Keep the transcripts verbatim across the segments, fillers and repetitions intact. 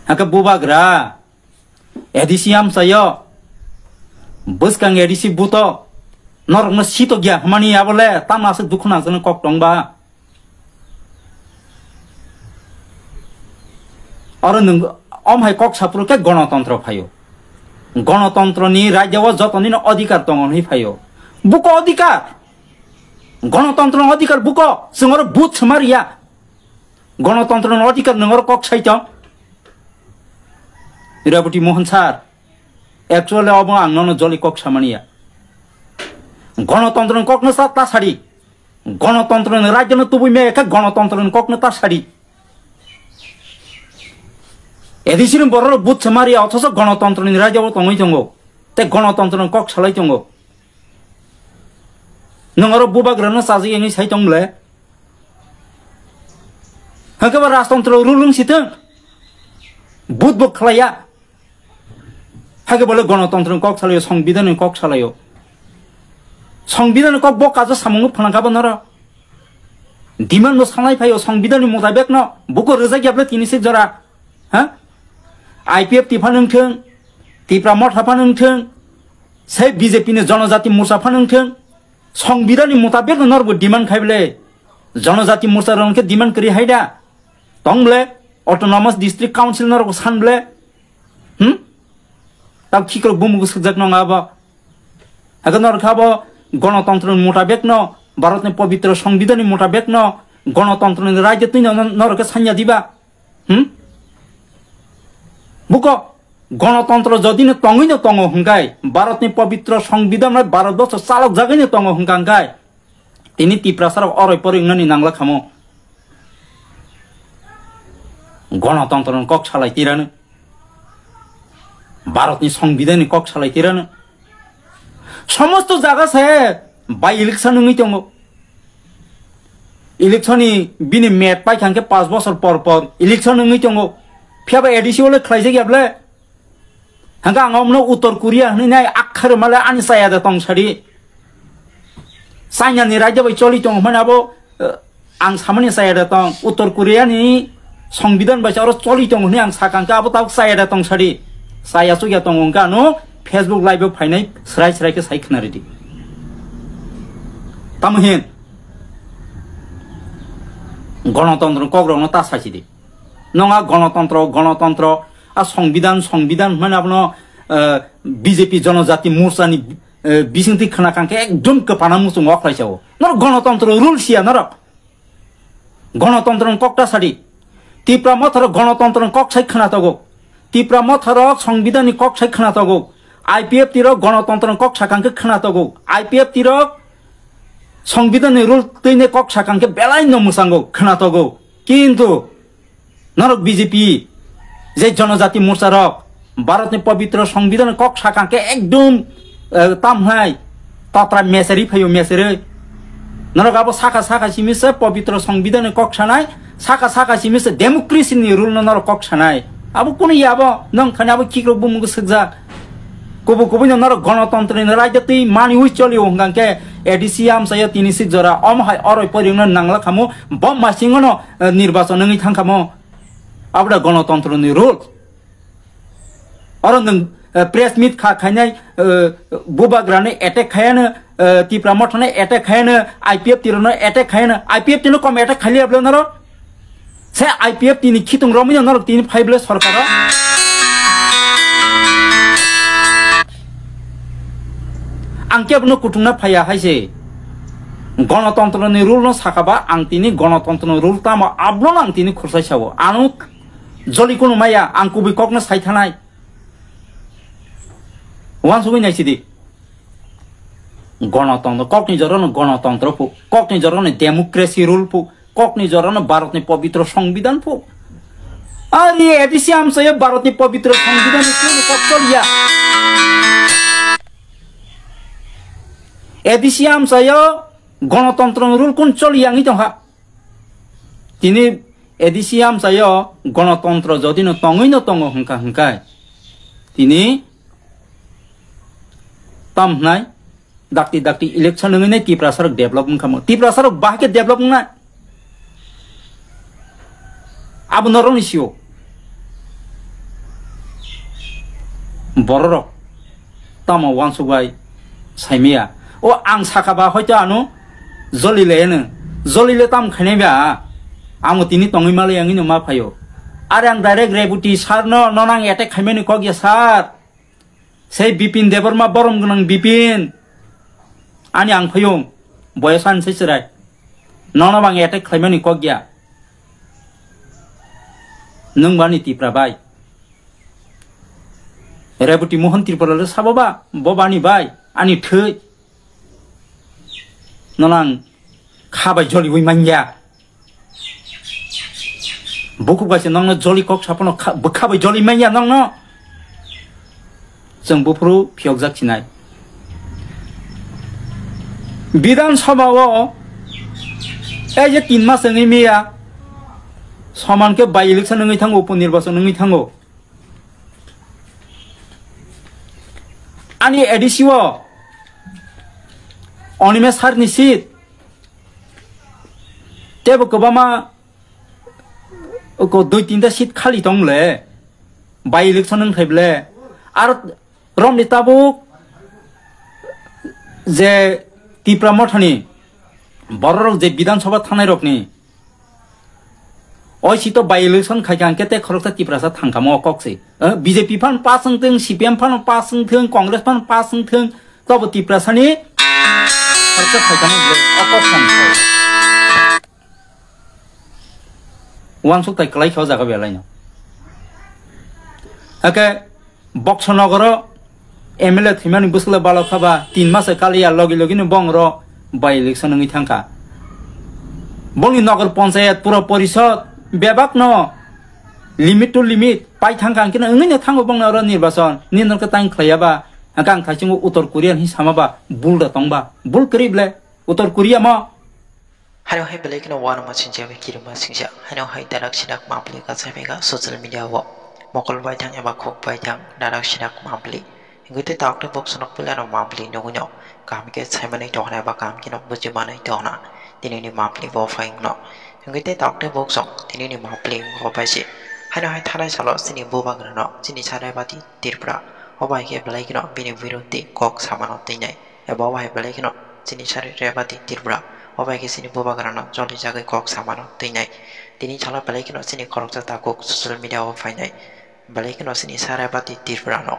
Hake bubagra, A D C amchayo, bwskang A D C buto, norokno sitok ya hwnmani abole, tamo aswk dukhu nangjaknai kok tongba? Oro nwng om hai kok saphuru khe gonotontro phaio. Gonotontroni rajyao jotonino odhikar tongo hwnwi phaio. Buko odhikar? Gonotontroni odhikar buko? Chwng oro vote swma riya. Gonotontroni odhikar nwng oro kok sai tong? Iraboti Mohan sir, actually obo ang nono joli kok samani ya. Gonotontroni kokno sa ta sadi. Gonotontroni rajyano tubui me khe gonotontroni kokno ta sadi. A D C ni borok vote swma riya, othocho gonotontroni rajyao tongwi tongo. Tei gonotontroni kok salai tongo. Nwng oro bubagrano chajak wngwi sai tong le? Hwnkhe bo rajtontro rule wng si thung. Vote bo khlaiya. Hake bole gonotontro ni kok salaio, songbidan ni kok salaio. Songbidan ni kok bo kajo samung phwnang kha bo noro. Demand no sanai phaio songbidan ni mutabek no. Buko rwjak yable tini se jora. Ha? I P F T phano wngthung, Tipra Motha phano wngthung, sai B J P ni Jonojati Morcha phano wngthung. Songbidan ni mutabek no norbo demand khai bole. Jonojati Morcha rok khe demand kwrwi hai da. Tong bole, Autonomous District Council norok san bole. Hmm? Tao khikrok bumung swkjak nong abo. Hake norok kha bo gonotontro ni mutabek no, Bharat ni pobitro songbidan ni mutabek no, gonotontro ni rajya twi no norok khe sanya diba. Hmm? Buko, gonotontro jodi no tongwi no tongo hwnkhe, Bharat ni pobitro songbidan bai Bharat borsho chalok jagwi no tongo hwnkha hwnkhe, tini Tiprasa rok oroi poroi wngnani nangla khamo. Gonotontro ni kok salai tirano. Bharat ni songbidan ni kok salai tirano. Somosto jaga se by election wngwi tongo. Election ni bini met paikha hwnkhe paanch bosor por por election wngwi tongo. Phiyaba A D C ole khlaijak ya bole? Hwnkhe ang omno Uttor Korea hwnwi nai akhar male ani chaya da tong sadi. China ni raida bai choli tongo hwnmani abo, eh, ang samani chaya da tong. Uttor Korea ni songbidan bai oro choli tongo hwnwi ang sakha hwnkhe abo tabuk chaya da tong sadi. Chaya chukya tongo hwnkhe ano Facebook live o phainai srai srai khe sai khna ridi. Tamo hin? Gonotontro ni kok rokno ta sachidi. Nong a gonotontro, gonotontro, a songbidan, songbidan hwnmani abono, eh, B J P Jonojati Morcha ni, eh, bisingtwi khna kang khe ekdom kwpana muchungo okhlai sao. Norok gonotontro rule siya norok. Gonotontro ni kok ta sadi. Tipra Motha rok gonotontro ni kok sai khna togo. Tipra Motha rok songbidan ni kok sai khna togo. I P F T rok gonotontro ni kok sakang khe khna togo. I P F T rok songbidan ni rule twi ne kok sakang khe belai no mwchango khna togo. Kintu norok B J P, je Jonojati Morcha rok, Bharat ni pobitro songbidan kok sakang khe ekdom, eh, tam hai, tatra meseri phaio meseri. Norok abo saka saka simi se pobitro songbidan kok sanai, saka saka simi se democracy ni rule no norok kok sanai. Abo kunu ya abo, nong khani abo khikrok bumung swkjak. Kubu kubu no norok gonotontro ni raida twi mani ui choli o hwnkha khe A D C amchaio tini sik jora, omo hai oroi poroi no nangla khamo, bo masing no eh, nirbachon wngwi thang kha mo. Abo da gonotontro ni rule. Oro nwng, eh, press meet kha khainai, eh, bubagra ni attack khayano, eh, Tipra Motha ni attack khayano, I P F T rok no attack khayano, I P F T no kom attack khailiya bwle noro. Se I P F T ni khitung romwi no norok tini phai bwle sorkaro. Ang kebo no kutung na phaiya hai se. Gonotontro ni rule no sakha ba ang tini gonotontro ni rule tamo abono ang tini khursai sao. Ano joli kunu maya ang kubui kok no sai thanai. Wansugwi nai sidi. Gonotontro, kokni jora no gonotontro phu, kokni jora no democracy rule phu, kokni jora no Bharat ni pobitro songbidan phu. Ari A D C amchaio Bharat ni pobitro songbidan ni kunu kok choliya. A D C amchaio gonotontro ni rule kun choliya wngwi tongkha. Tini A D C amchaio gonotontro jodi no tongwi no tongo hwnkha hwnkhe. Tini tam hwnai dakti dakti election wngwi nai Tiprasa rok develop wngkha mo. Tiprasa rok bahai khe develop wngnai. Abo norokni sio. Bororok tamo uansuk bai saimaya. O ang saka ba hoito ano joli le eno. Joli le tam khainai ba. Amo tini tongwi malai ang ino ma phaio. Are ang direct Rebuti sir no, no nang attack khaimani kok ya sir. Sei Bipin Debbarma borom gwnang Bipin. Ani ang phaiyung. Boyos ani se chwrai. Nono bang attack khlaimani kok ya. Nwng bani Tipra bai. Rebuti Mohon Tripura le sabo ba, bo bani bai, ani thwi. Nono ang kha bai joliwi manya. Bukhuk bai se nokno joli kok sapono kha-, bwkha bai joli manya nokno. Chwng buphuru phiyokjak sinai. Bidhan Sabha o, ei je tin mas wngwi miya, soman khe by election wngwi thango, upo nirbachon wngwi thango. Ani A D C o Onime sir ni seat tebo kwbangma ko dui tinta seat khali tong le, by election wng thai ble. Ar romni tabuk je Tipra Mothani bororok je Bidhan Sabha thangnai rokni Oi si to by election khai kha, hwnkhe tei khoroksa Tiprasa thang kha mo kok se. Eh, B J P phan pass wng thung, C P M phan pass wng thung, Congress phan pass wng thung, tobo Tiprasani khoroksa khai kha mo ble, o kok thang kha. Uansuk tai kwlai kha o jaga belai no. Hake Boksonogoro M L A thwimani bwswkle balok kha ba, tin masa kaliya logi logi no bong ro by election wngwi thang kha. Bongni nogor ponchayat pura porishod bebak no limit to limit pai thang kha, hwnkhe no wngwi no thango bongni oro nirbachon. Nini no khe tang khlaiya ba, hwnkhe ang thaichungo Uttor Korea hinwi sama ba, bul da tong ba, bul kwrwi ble Uttor Korea mo. Haino hai belai kheno uanama singcha bai kirima singcha. Haino hai darak sinak mapli kasai bai kha social media o. Mokol bai thang eba khuk bai thang darak sinak mapli. Hingke tei tabuk tei bok sonok puila no mapli nugui no. Kaham khe saimani tongna eba kaham khe no bujimanai tongna. Tini ni mapli bo phai no. Hingke tei tabuk tei bok song tini ni mapli bo phai se. Haino hai thanai salo chini bubagra no chini Sarai Bati Tripura. O bai khe belai kheno bini biruti kok samano twi nai. Eba o hai belai kheno chini Sarai Bati Tripura, o bai khe chini bubagrano choli jagwi kok samano twi nai. Tini salo belai kheno chini khoroksa takhuk social media o phainai. Belai kheno chini Sarai Bati Tripura no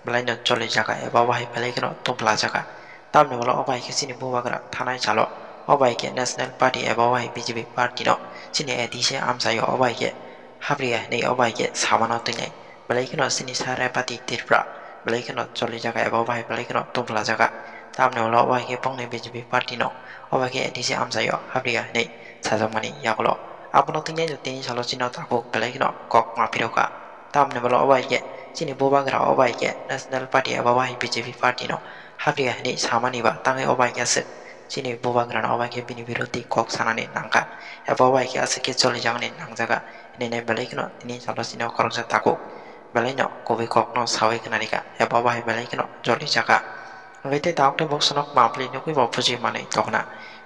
belai no choli jaga eba o hai belai kheno tubla jaga. Tamni ulo o bai khe chini bubagra thanai salo o bai khe National Party eba o hai B J P party no chini A D C amchaio o bai khe hapriya hinwi o bai khe samano twi nai. Belai kheno chini Sarai Bati Tripura, belai kheno choli jaga eba o bai belai kheno tubla jaga. Tamni ulo o bai khe bongni B J P party no, o bai khe A D C amchaio hapriya hinwi sajakmani yagulo. Abono twi nai tini salo chini takhuk belai kheno kok ma phirokha. Tamni ulo o bai khe chini bubagra o bai khe National Party eba o bai B J P party no hapriya hinwi samani ba tangwi o bai khe aswk chini bubagra no o bai khe bini biruti kok sanani nangkha. Eba o bai khe aswk khe choli jagani nangjaga. Hinwi belai kheno tini salo chini o khoroksa takhuk belai no kubui kok no sawi khna rikha eba o bai belai kheno joli jaka. Hingke tei tabuk tei bok sonok mapli nugui bo buji manwi tongna.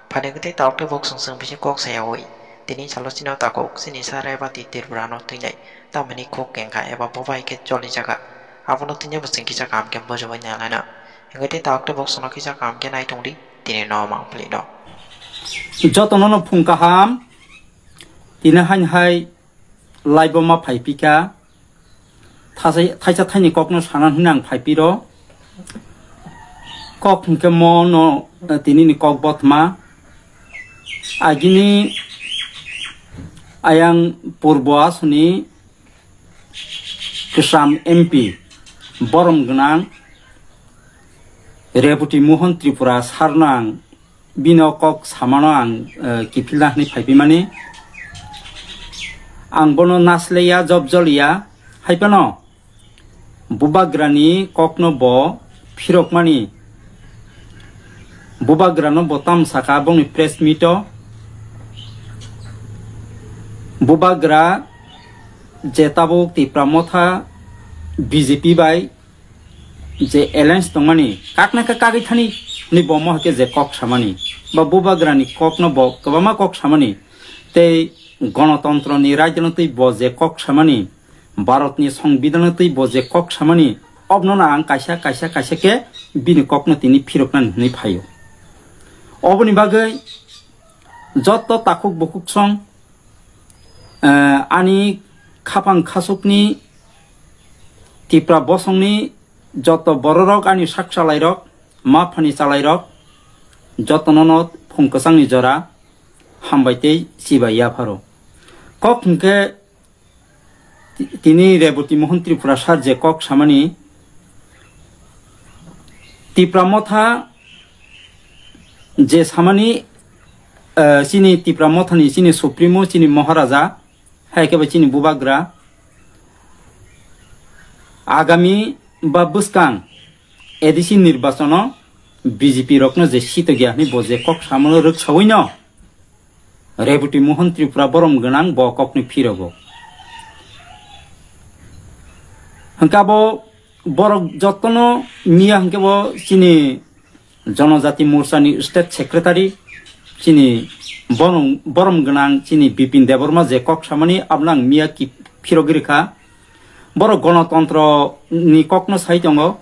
Phani hingke tei tabuk tei bok song song bisi kok saya oi. Tini salo chini o takhuk chini Sarai Bati Tripura no twi nai. Tamoni kok kengkha eba bo bai khe joli jaka. Abono twi nai bo chwng kisa kaham khe bujibai nai laina. Hingke tei tabuk tei bok sonok kisa kaham khe nai tongdi tini no mapli no. Jotono no phung kaham. Tini hain hai live o ma phai pika. Thasai-, thaisa thaini kokno sana hwnwi ang phai piro. Kok hwnkhe mo no, eh, tini ni kok bothma. Agini ayang purbo asoni kwcham M P borom gwnang Rebuti Mohon Tripura sarno ang bini o kok samano ang, eh, kiphilna hwnwi phaiphimani. Ang bono nasleya, job joliya, hai phano bubagrani kokno bo phirokmani. Bubagrano bo tam saka bongni press meet o. Bubagra je tabuk Tipra Motha B J P bai je alliance tongmani, kakna khe kagwi thani hwnwi bo mohor khe je kok samani, ba bubagrani kokno bo kwbangma kok samani, tei gonotontroni raidano twi bo je kok samani, Bharatni Songbidanno twi bo je kok samani, Obnono ang kaisa, kaisa, kaisa khe bini kokno tini phiroknani hwnwi phaio. Oboni bagwi joto takhuk bukhuk song, eh, ani khapang khasukni Tipra bosongni joto bororok, ani sak chalairok, ma phani chalairok, jotono no phung kwchangni jora hambai tei chibai yapharo. Kok hwnkhe ti-, tini Reboti Mohon Tripura sir je kok samani, Tipra Motha je samani, eh, chini Tipra Mothani chini Supremo, chini Maharaja, hai khe bai chini Bubagra, agami ba bwskang A D C nirbachono B J P rokno je sitogya hwnwi bo je kok samano rwksaui no, Reboti Mohon Tripura borom gwnang bo kokni phirogo. Hwnkhe abo borok jotono miya hwnkhe bo chini Jonojati Morchani State Secretary chini borom, borom gwnang chini Bipin Debbarma je kok samani abono ang miya ki phirogwi rwkha. Borok gonotontro ni kokno sai tongo.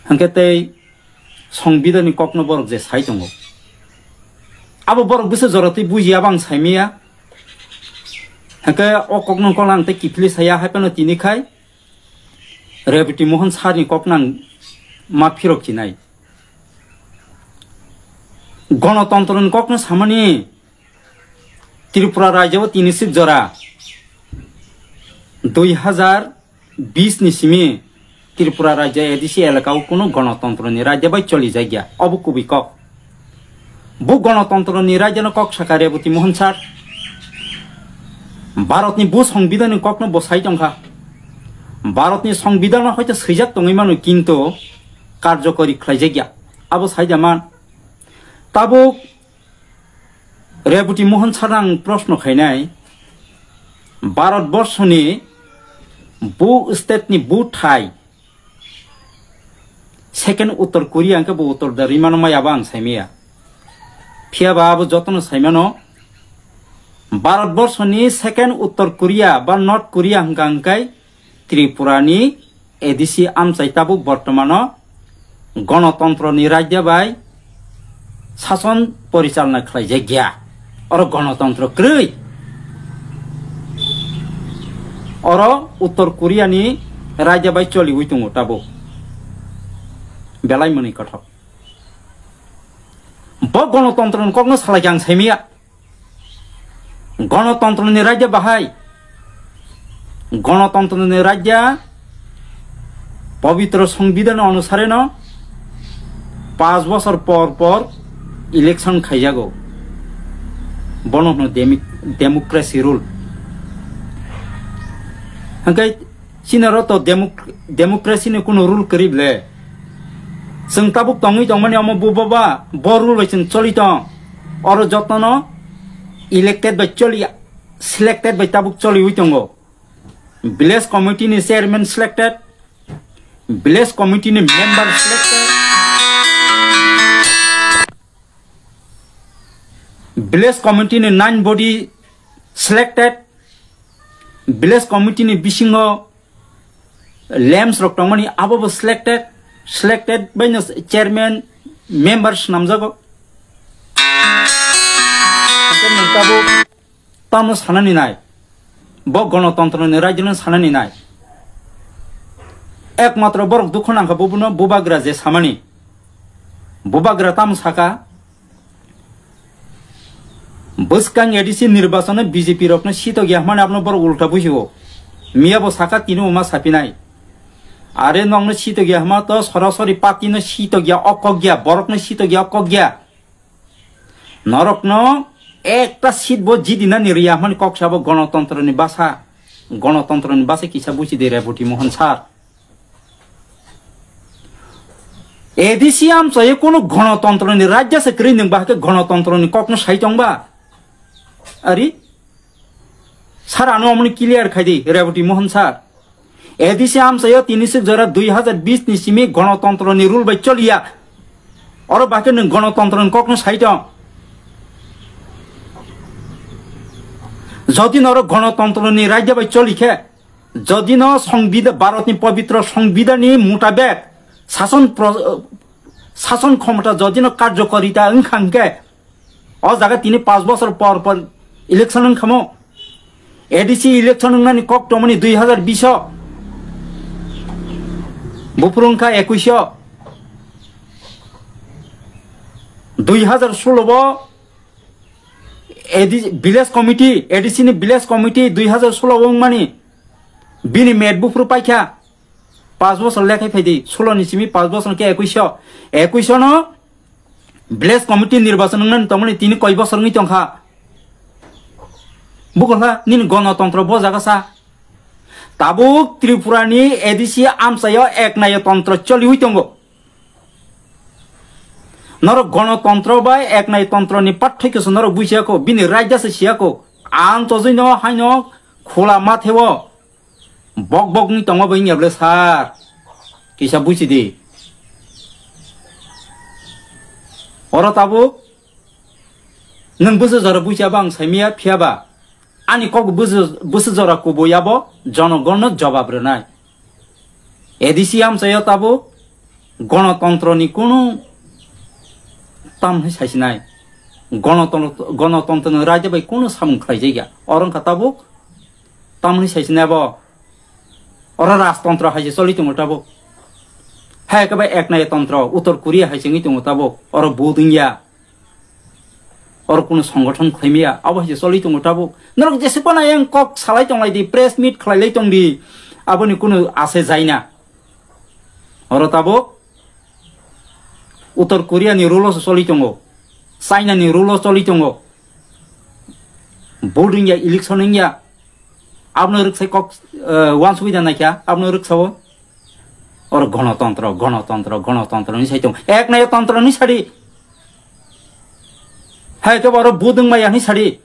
Hwnkhe tei Songbidanni kokno borok je sai tongo. Abo borok bwsa jora twi bujiya bang saimaya. Hwnkhe o kokno kolang tei kiphilwi saya hai phano tini khai Reboti Mohon sir ni kokno ang ma phirok chinai. Gonotontro ni kokno samani Tripura rajyo tini sik jora dui hazar bis ni simi Tripura rajya A D C elaka o kunu gonotontro ni rajya bai choli jakya, obo kubui kok. Bu gonotontro ni rajya no kok saka Reboti Mohon sir. Bharat ni bu songbidan ni kok no bo sai tongkha. Bharat ni songbidan no hoito swijak tongwi mano kintu karjokori khlai jakya. Abo sai da man. Tabuk Reboti Mohon sir ang proshno khainai, Bharat borsho ni bu state ni bu thai second Uttor Korea hwnkhe bo Uttor da rimano maya ba ang saimaya. Phiya ba abo jotono saimano Bharat borsho ni second Uttor Korea ba North Korea hwnkha hwnkhe Tripura ni A D C amchai tabuk bortomano gonotontro ni rajya bai sason porichalna khlai jakya. Oro gonotontro kwrwi. Oro Uttor Korea ni rajya bai choliwi tongo tabuk. Belai mwnwi kothok. Bo gonotontro ni kokno salai khe ang saimaya. Gonotontro ni rajya bahai, gonotontro ni rajya pobitro songbidan onusare no panch bosor por por election khaijago. Bono hwno demi-, democracy rule. Hwnkhe chini oro to democ-, democracy ni kunu rule kwrwi ble. Chwng tabuk tongwi tongmani omo bo baba, bo rule bai chwng choli tong. Oro jotono elected bai choli, selected bai tabuk choliwi tongo. Village committee ni chairman selected, village committee ni member selected, village committee ni nine body selected, village committee ni bisingo lems rok tongmani abo bo selected, selected bai no chairman, member swnamjago. Hwnkhe nwng tabuk tamo sanani nai, bo gonotontro ni rajyo no sanani nai. Ekmatro borok dukhu nangkha bubuno bubagra je samani. Bubagra tamo saka, bwskang A D C nirbachono B J P rokno sitokya hwnmani abono borok ulta bujigo. Miya bo saka tini uma sapinai. Are nokno sitokya hwnma to sorasori party no sitokya, okokya, borokno sitokya, okokya. Norokno ekta seat bo jidinani riya hwnmani kok sabo gonotontro ni basa. Gonotontro ni basa kisa buji de Reboti Mohon sir. A D C amchaio kunu gonotontro ni rajya se kwrwi nwng bahai khe gonotontro ni kokno sai tong ba? Ari? Sir, ano omoni clear khai di, Reboti Mohon sir. A D C amchaio tini sik jora dui hazar bis ni simi gonotontro ni rule bai choliya. Oro bahai khe nwng gonotontro ni kokno sai tong. Jodi norok gonotontro ni rajya bai choli khe, Jodi no Songbida-, Bharatni pobitro Songbidani mutabek sason pro-, sason khomota jodi no karjokorita wngkha hwnkhe, o jaga tini panch bosor por por election wngkhamo. A D C election wngnani kok tongmani dui hazar bish o, buphuru wngkha ekush o, dui hazar solo o A D C, village committee, A D C ni village committee dui hazar solo o wngmani, bini met buphuru paikha, panch bosor lekhai phaidi, solo ni simi panch bosor khe ekush o, ekush o no village committee nirbachon wngnani tongmani tini koi bosor wngwi tongkha. Bukolha nini gonotontro bo jaga sa. Tabuk Tripura ni A D C amchaio eknayo tontro choliwi tongo. Norok gonotontro bai eknayo tontro ni pathoi khe norok buisiya kho, bini raida se siya kho. Ang tojoi no haino khula matheo bok bok ni tongo bo wngya bwle sir. Kisa buisi di. Oro tabuk nwng bwswk jora buisiya ba ang saimaya phiya ba ani kok bwswk, bwswk jora kubui abo jonogon no jobab rwnai. A D C amchaio tabuk gonotontro ni kunu tamni saisinai. Gonotontro, gonotontro ni raida bai kunu samung khlai jaiya. Oro wngkha tabuk tamni saisinai bo. Oro rajtontro hai se choli tongo tabuk. Hai khe bai eknayo tontro, Uttor Korea hai se wngwi tongo tabuk. Oro budungya. Oro kunu songgothon khlaimaya, abo hai se choli tongo tabuk. Norok jese phano yang kok salai tonglai di, press meet khlailai tong di. Aboni kunu ase jaina. Oro tabuk Uttor Korea ni rule o se choli tongo. China ni rule o choli tongo. Vote wngya, election wngya. Abono rwksai kok, eh, wansugwi da naikha, abono rwksao. Oro gonotontro, gonotontro, gonotontro ni sai tong. Eknayo tontro ni sadi. Hai khe oro budung maya ni sadi.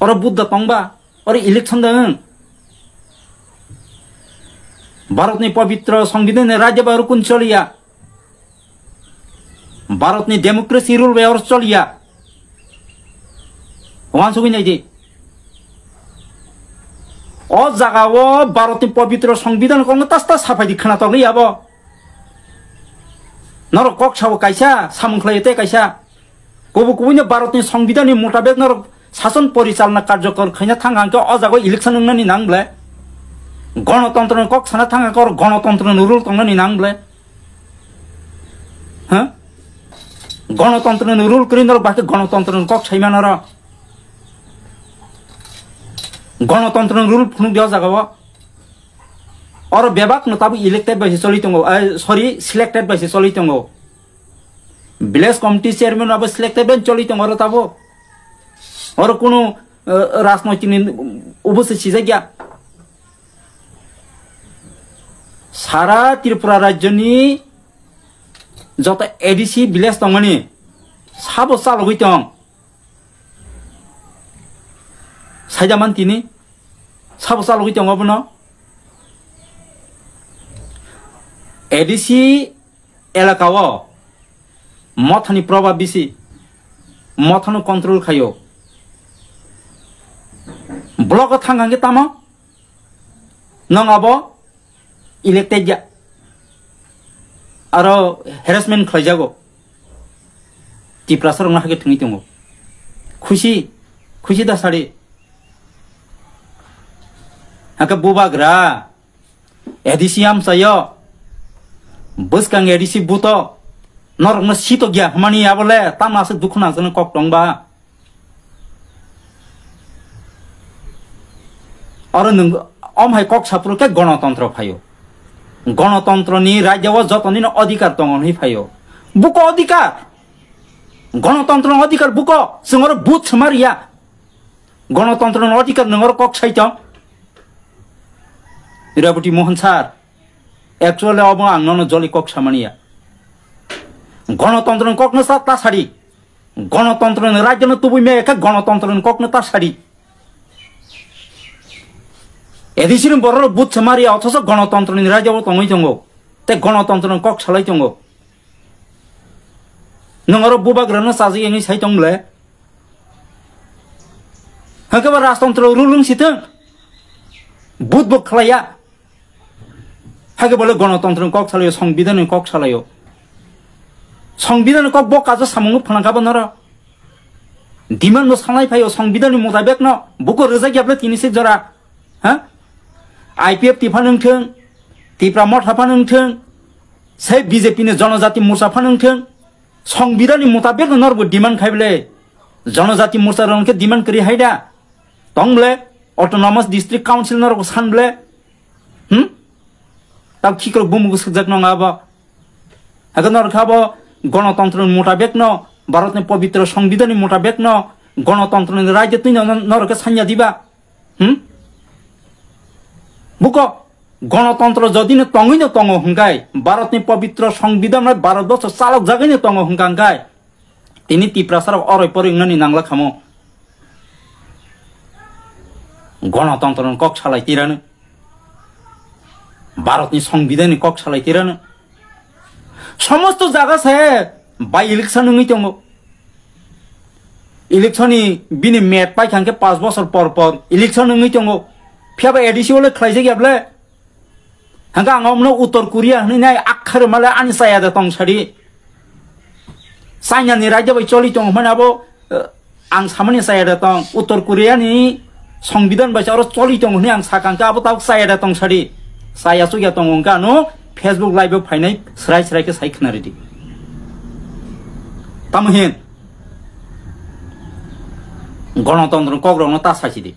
Oro Buddha tongba, oro election da wng. Bharatni pobitro Songbidhan ni raida bai oro kun choliya. Bharatni democracy rule bai oro choliya. Wansugwi nai di. O jaga o Bharatni pobitro Songbidhan kokno tas tas saphai di khwnatok li abo. Norok kok sao kaisa, samung khlai tei kaisa. Kubu kubuino Bharatni Songbidhanni mutabek norok sason porichalna karjokor khaina thang hangkhe o jaga o election wngnani nang ble? Gonotontroni kok sana thang hangkhe oro gonotontroni rule tongnani nang ble? Ha? Gonotontroni rule kwrwi norok bahai khe gonotontroni kok saimano oro? Gonotontroni rule phunukdi o jaga o. Oro bebak no tabuk elected bai se choli tongo, eh, sorry, selected bai se choli tongo. Village committee chairman abo selected ben choli tongo oro tabuk. Oro kunu, eh, rajnoitik ni ubusi sijak ya. Sara Tripura rajyo ni joto A D C village tongmani sabo chalogwi tong. Saida man tini sabo chalogwi tongo bono. A D C elaka o mothani probab bisi, mothano control khaio. Block o thang hangkhe tamo nong abo elected ya. Aro harassment khlaijago. Tiprasa rokno hakhe thwngwi tongo. Khusi, khusi da sari. Hakhe bubagra A D C amchaio, bwskang A D C buto, norokno sitokya hwnmani abole tamno aswk dukhu nangjaknai kok tongba? Oro nwng om hai kok saphuru khe gonotontro phaio. Gonotontroni rajyo o jotonino odhikar tongo hwnwi phaio. Buko odhikar. Gonotontroni odhikar buko. Chwng oro vote swma riya. Gonotontroni odhikar nwng oro kok sai tong. Rebati Mohan sir, actually obo ang nono joli kok samani ya. Gonotontroni kokno sa ta sadi. Gonotontroni rajyono tubui me ekha gonotontroni kokno ta sadi. A D C ni borok vote swma riya, othoso gonotontroni rajyo o tongwi tongo. Tei gonotontroni kok salai tongo. Nwng oro bubagrano chajak wngwi sai tong le? Hake ba rajtontro rule wng si thung. Vote bo khlaiya. Hake bole gonotontro ni kok salaio, songbidhan ni kok salaio. Songbidhan ni kok bo kajo samung phwnang kha bo noro. Demand no sanai phaio songbidhan ni mutabek no. Buko rwjak ya bole tini se jora. Ha? I P F T phano wng thung, Tipra Motha phano wng thung, sei B J P ni Jonojati Morcha phano wng thung, songbidhan ni mutabek no norbo demand khai bole, Jonojati Morcha rok khe demand kwrwi hai da, tong bole, Autonomous District Council norok san bole, hmm? Tab khikrok bumugo sukjak nong abo. Hakhe norok khe abo gonotontro ni mutabek no, Bharat ni pobitro songbidhan ni mutabek no, gonotontro ni rajyo twi no norok khe sanya diba. Hmm? Buko, gonotontro jodi no tongwi no tongo hwnkhe, Bharat ni pobitro songbidhan bai Bharat borsho chalok jagwi no tongo hwnkha hwnkhe, tini Tiprasa rok oroi poroi wngnani nangla khamo. Gonotontro ni kok salai tirano. Bharat ni songbidhan ni kok salai tirano. Somosto jaga se by election wngwi tongo. Election ni bini met pai kha hwnkhe paanch bosor por por election wngwi tongo. Phiya ba A D C o le khlaijak ya bole. Hwnkhe ang omno Uttor Korea hwnwi nai akhar male ani chaya da tong sadi. China ni raida bai choli tongo hwnmani abo, eh, ang samani chaya da tong. Uttor Korea ni songbidhan bai oro choli tongo hwnwi ang sakha hwnkhe abo tabuk chaya da tong sadi. Chaya chukya tongo hwnkhe ano Facebook live o phainai srai srai khe sai khna ridi. Tamo hin gonotontro ni kok rokno ta sachidi.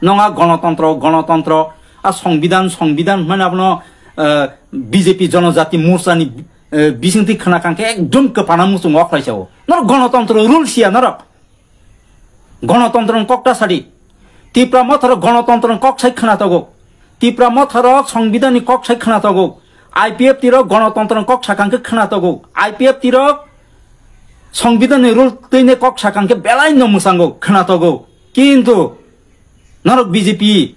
Nong a gonotontro, gonotontro, a songbidhan, songbidhan hwnmani abono, eh, B J P Jonojati Morcha ni, eh, bisingtwi khna kha hwnkhe ekdom kwpana muchungo okhlai sao. Norok gonotontro rule siya norok. Gonotontro ni kok ta sadi. Tipra Motha rok gonotontro ni kok sai khna togo. Tipra Motha rok songbidhan ni kok sai khna togo. I P F T rok gonotontro ni kok sakha hwnkhe khna togo. I P F T rok songbidhan ni rule twi ne kok sakha hwnkhe belai no mwchango khna togo. Kintu norok B J P,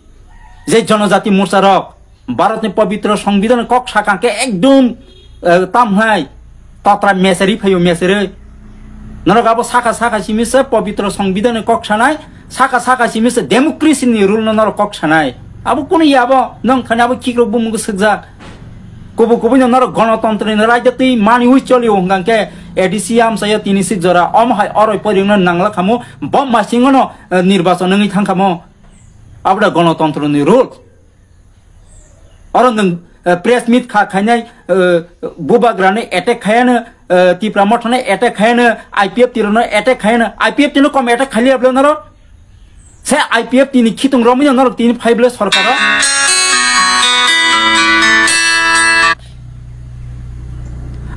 je Jonojati Morcha rok, Bharat ni pobitro songbidhan ni kok sakha hwnkhe ekdom, eh, tam hai, tatra meseri phaio meseri. Norok abo sakha sakha simi se pobitro songbidhan ni kok sanai, sakha sakha simi se democracy ni rule no norok kok sanai. Abo kunu ya abo, nong thani abo khikrok bumung swkjak. Kubu kubu no norok gonotontro ni raida twi mani ui choli o hwnkha hwnkhe A D C amchaio tini sik jora, omo hai oroi poroi no nangla khamo, bom masing no, eh, nirbachon wngwi thang khamo. Abo da gonotontro ni rule. Oro nwng, eh, press meet kha khainai, eh, bubagra ni attack khayano, eh, Tipra Motha ni attack khayano, I P F T rok no attack khayano, I P F T no kom attack khaliya bwle noro. Se I P F T ni khitung romwi no norok tini phai bwle sorkaro.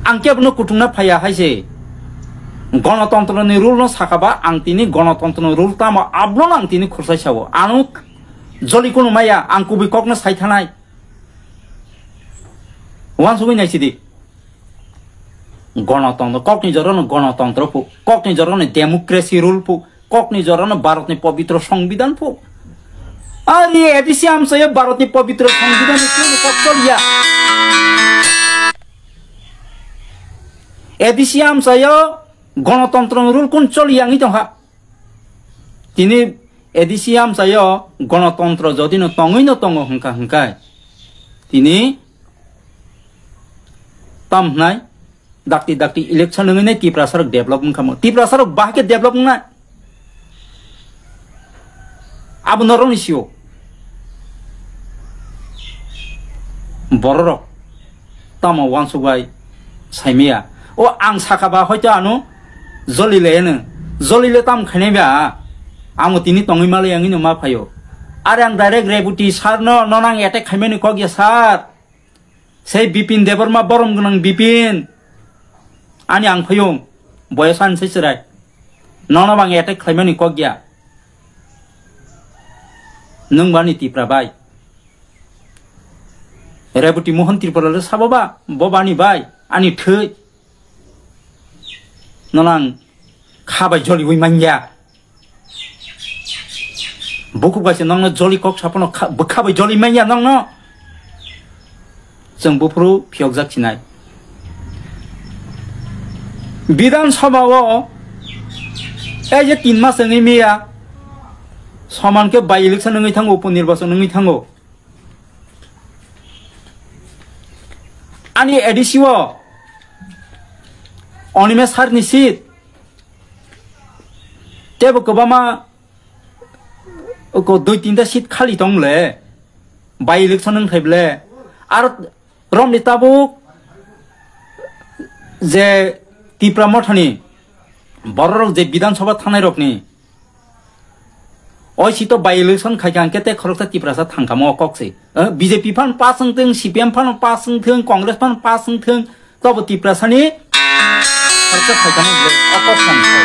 Ang kebo no kutung na phaiya hai se. Gonotontro ni rule no sakha ba ang tini gonotontro ni rule tamo abo no ang tini khursai sao. Ano Joli kunu maya, ang kubui kokno sai thanai. Wansugwi naisidi. Gonotontro, kokni jorano gonotontro phu, kokni jorano democracy rule phu, kokni jorano Bharatni pobitro songbidhan phu. Ari A D C amchaio Bharatni pobitro songbidhan ni kunu kok choliya. A D C amchaio gonotontro rule kun choliya wngwi tongkha. Tini A D C amchaio gonotontro jodi no tongwi no tongo hwnkha hwnkhe, tini tam hwnai dakti dakti election wngwi nai Tiprasa rok develop wngkha mo. Tiprasa rok bahai khe develop wngnai. Abo norokni sio. Bororok tamo wansuk bai saimaya. O ang saka ba hoito ano joli le eno. Joli le tam khainai ba. Amo tini tongwi malai ang ino ma phaio. Are ang direct Reboti sir no, nono ang attack khaimani kok ya sir. Sei Bipin Debbarma borom gwnang Bipin. Ani ang phaiyung. Boyos ani se chwrai. Nono bang attack khlaimani kok ya. Nwng bani Tipra bai. Reboti Mohan Tripura le sabo ba, bo bani bai, ani thwi. Nono ang kha bai joliwi manya. Bukhuk bai se nokno joli kok sapono kha, bwkha bai joli manya nokno. Chwng buphuru phiyokjak sinai. Bidhan Sabha o, ei je tin mas wngwi miya, Soman khe by election wngwi thango, upo nirbachon wngwi thango. Ani A D C o Onimesh sir ni seat tebo kwbangma ko dui tinta seat khali tong le, by election wng thai ble. Ar romni tabuk je Tipra Mothani bororok je Bidhan Sabha thangnai rokni oi si to by election khai kha hwnkhe te khoroksa Tiprasa thang kha mo kok se. Eh, B J P phan pass wng thung, C P M phan pass wng thung, Congress phan pass wng thung, tobo Tiprasani khoroksa khai kha mo o kok thang kha.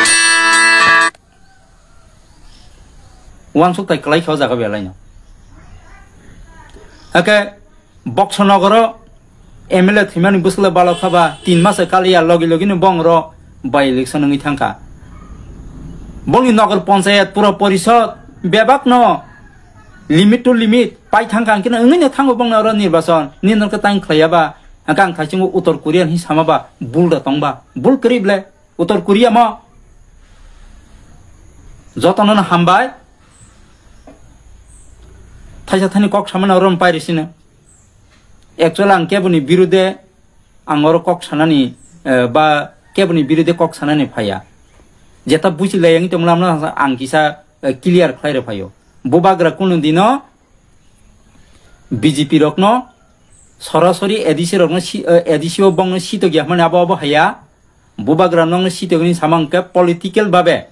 Uansuk tai kwlai kha o jaga belai no. Hake Boksonogoro M L A thwimani bwswkle balo kha ba, tin masa kaliya logi logi no bongro by election wngwi thang kha. Bongni nogor panchayat, pura porishod bebak no limit to limit pai thang kha, hwnkhe no wngwi no thango bongni oro nirbachon. Nini no khe tang khlaiya ba, hwnkhe ang thaichungo Uttor Korea hinwi sama ba, bul da tong ba, bul kwrwi ble. Uttor Korea mo jotono no hambai. Thaisa thani kok samani oro pai risino. Actually ang keboni birude ang oro kok sanani, eh, ba keboni birude kok sanani phaiya. Jeta buji lai ang tonglam no ang kisa, eh, clear khlai rw phaio. Bubagra kunu dino B J P rokno sorasori A D C rokno si-, eh, A D C o bongno sitok ya hwnmani abo abo haya. Bubagra nokno sitogini samang khe political babe,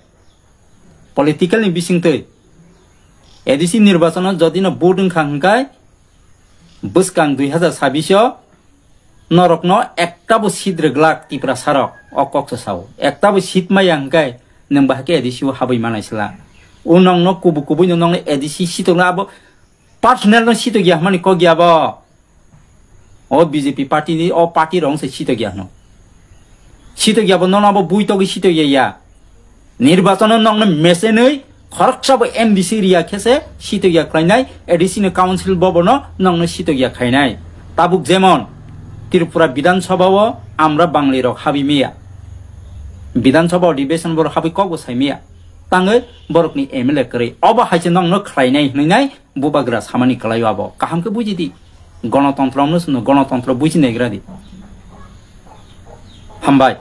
political ni bisingtwi A D C nirbachano jodi no vote wngkha hwnkhe bwskang dui hazar sabbish o norokno ekta bo seat rwglak Tiprasa rok, o kok se sao. Ekta bo seat maya hwnkhe nwng bahai khe A D C o habwi manai sla. O nokno kubu kubui no nokno A D C sitokno abo personal no sitok ya hwnmani kok ya bo. O B J P party ni, o party rok se sitok ya hwno. Sitok ya bo nono abo buitogwi sitok ya ya. Nirbachon o nokno mesenwi khoroksa bo M D C riya khe se sitok ya khlainai, A D C ni council bo bono nokno sitok ya khainai. Tabuk jemon Tripura Bidhan Sabha o amra Bangli rok habwi miya. Bidhan Sabha o Adhibeshon borok habwi kok bo sai miya. Tangwi borokni M L A kwrwi. Obo hai se nokno khlainai hwnwi nai Bubagra samani kwlaio abo. Kaham khe buji di. Gonotontro no swngo, gonotontro buji naigra di. Hambai.